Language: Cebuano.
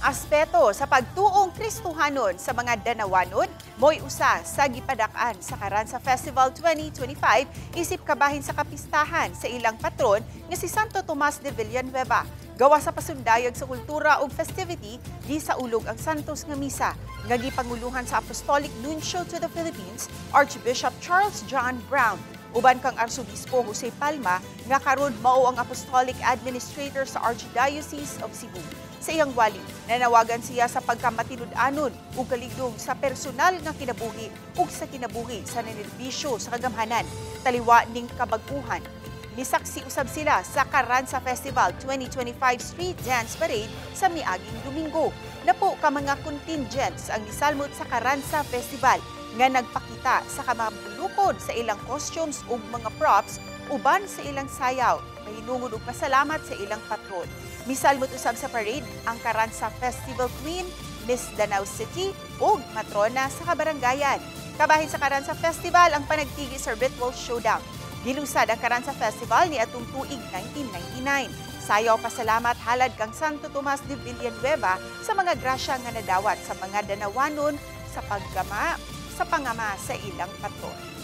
Aspeto sa pagtuong Kristohanon sa mga Danawanon mo'y usa sa gipadak-an sa Carranza Festival 2025 isip kabahin sa kapistahan sa ilang patron nga si Santo Tomas de Villanueva. Gawa sa pasundayag sa kultura ug festivity, gisaulog ang Santos nga Misa nga gipanguluhan sa Apostolic Nuncio to the Philippines, Archbishop Charles John Brown, uban kang Arsobispo Jose Palma nga karon mao ang Apostolic Administrator sa Archdiocese of Cebu. Sa iyang wali, nanawagan siya sa pagkamatinud-anon ug kaligdong sa personal nga kinabuhi ug sa kinabuhi sa nanerbisyo sa kagamhanan. Taliwa ning kabag-uhan, misaksi usab sila sa Carranza Festival 2025 Street Dance Parade sa miaging Domingo. Napo ka mga contingents ang misalmot sa Carranza Festival nga nagpakita sa kamabulukod sa ilang costumes ug mga props uban sa ilang sayaw, pahinungod ug pasalamat sa ilang patron. Misalmot usab sa parade ang Carranza Festival Queen, Miss Danao City ug matrona sa kabarangayan. Kabahin sa Carranza Festival ang panagtigi sa Ritual Showdown. Gilusad ang Carranza Festival ni atong tuig 1999. Sayaw pasalamat halad kang Santo Tomas de Villanueva sa mga grasya nga nadawat sa mga Danawanon sa paggama sa pangama sa ilang patron.